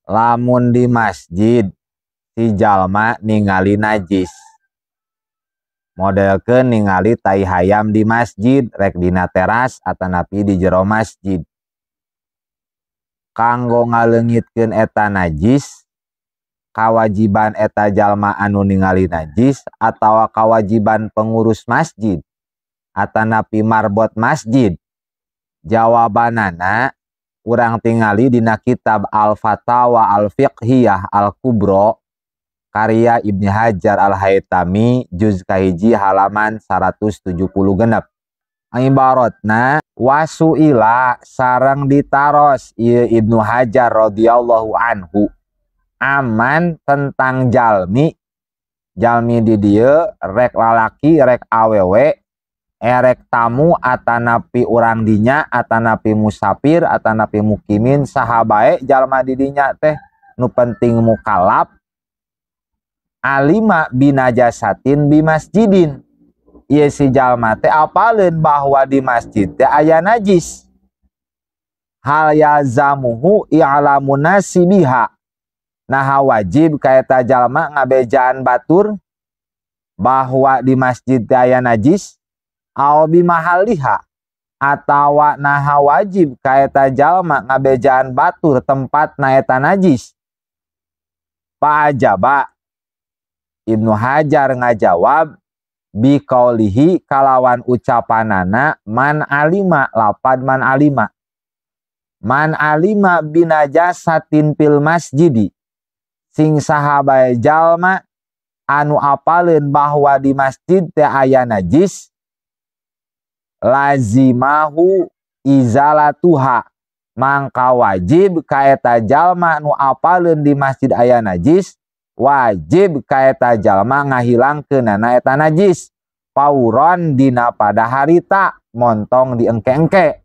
Lamun di masjid si jalma ningali najis, modelkeun ningali tai hayam di masjid, rek dina teras atanapi di jero masjid, kanggo ngaleungitkeun eta najis, kawajiban eta jalma anu ningali najis atawa kawajiban pengurus masjid atanapi marbot masjid? Jawabanana urang tingali dina kitab Al-Fatawa Al-Fiqhiyah Al-Kubro karya Ibni Hajar Al-Haytami, juz kahiji halaman 176. Ibaratna wasuila, sareng ditaros ieu Ibnu Hajar radhiyallahu anhu, amman, tentang jalmi. Jalmi di dieu rek lalaki rek awewe, erek tamu atanapi urang dinya, atanapi musafir atanapi mukimin, saha bae jalma di dinya teh, nu penting mukallaf. Alima binajasatin bi masjidin, ieu si jalma teh apaleun bahwa di masjid teh aya najis, hal yalzamuhu i'lamun nasi biha, naha wajib ka eta jalma ngabejaan batur bahwa di masjid teh aya najis, aw bimahaliha, atawa naha wajib ka eta jalma ngabejaan batur tempatna eta najis? Fa'ajaba, Ibnu Hajar ngajawab, biqaulihi, kalawan ucapanana man alima, lapad man alima, man alima binajasatin fil masjidi, sing saha bae jalma anu apaleun bahwa di masjid teh aya najis, lazimahu izalatuha, mangka wajib ka eta jalma nu apaleun di masjid aya najis, wajib ka eta jalma ngahilangkeunana eta najis, pauron, dina pada harita, montong diengke-engke.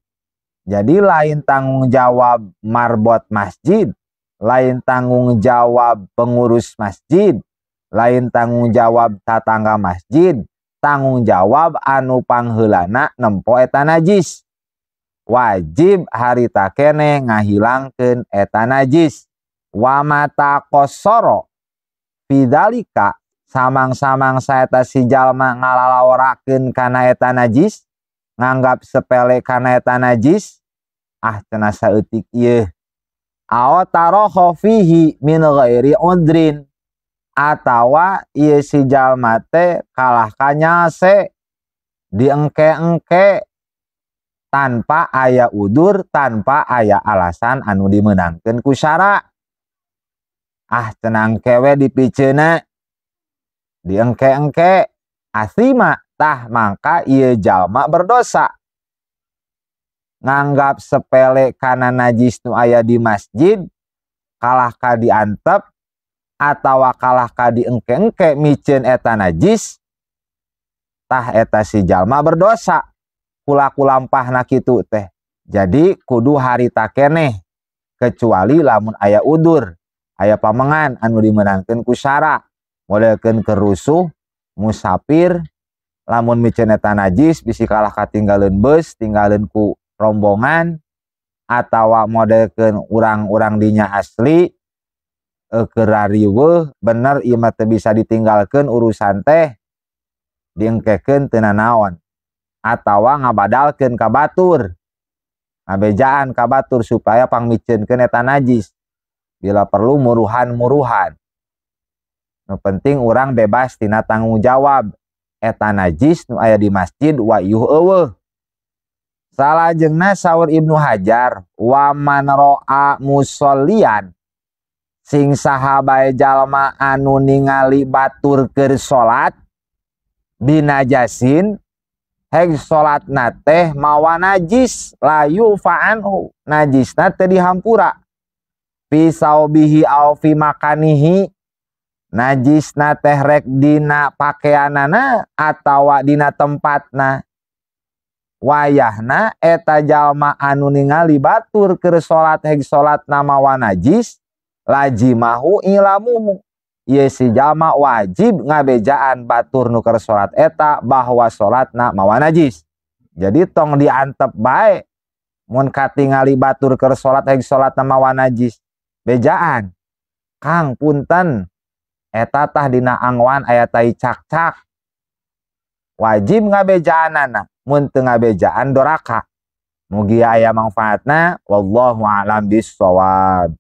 Jadi lain tanggung jawab marbot masjid, lain tanggung jawab pengurus masjid, lain tanggung jawab tatangga masjid, tanggung jawab anu pangheulana nempo eta najis, wajib harita keneh ngahilangkeun eta najis. Wa mata qasara fidzalika, samang-samang saeta si jalma ngalalaorakeun kana eta najis, nganggap sepele kana eta najis, ah cenah saeutik ieu, aw taroho fihi min ghairi udrin, atawa ieu si jalma teh kalah kanyase diengke-engke tanpa aya udur, tanpa aya alasan anu dimenangkeun ku syara, ah cenah kewe dipiceuna, diengke-engke, asima, tah mangka ieu jalma berdosa nganggap sepele kana najis nu aya di masjid, kalah ka diantep atawa kalah ka diengke-engke miceun eta najis, tah eta si jalma berdosa kulaku lampahna kitu teh. Jadi kudu harita keneh, kecuali lamun aya udur, aya pamengan anu dimenangkeun ku syara, modelkeun kerusuh musafir, lamun miceun eta najis bisi kalah katinggaleun bus, tinggalin ku rombongan, atawa modelkeun urang-urang dinya asli keur rariweuh bener ieu mah teu bisa ditinggalkeun urusan teh, diengkekeun teu nanaon, atawa ngabadalkeun ka batur, ngabejaan ka batur supaya pangmiceunkeun eta najis, bila perlu muruhan-muruhan, nu penting urang bebas tina tanggung jawab eta najis nu aya di masjid wa yuh eueuh. Salajengna saur Ibnu Hajar, wa man ro'a musollian, sing saha bae jalma anu ningali batur keur salat binajasin, heg salatna teh mawa najis, la yufa anhu, najisna teh dihampura, fi saubihi au fi makanihi, najisna teh rek dina pakeanana atawa dina tempatna, wayahna eta jalma anu ningali batur keur salat heg salatna mawa najis, lazimahu ilamuhu, ieu si jalma wajib ngabejaan batur nu keur salat eta bahwa salatna mawa najis. Jadi tong diantep bae mun katingali batur keur salat heg salatna mawa najis. Bejaan, "Kang, punten, eta tah dina angwan aya tai cakcak." Wajib ngabejaanana, mun teu ngabejaan doraka. Mugia aya manfaatna, wallahu a'lam bissawab.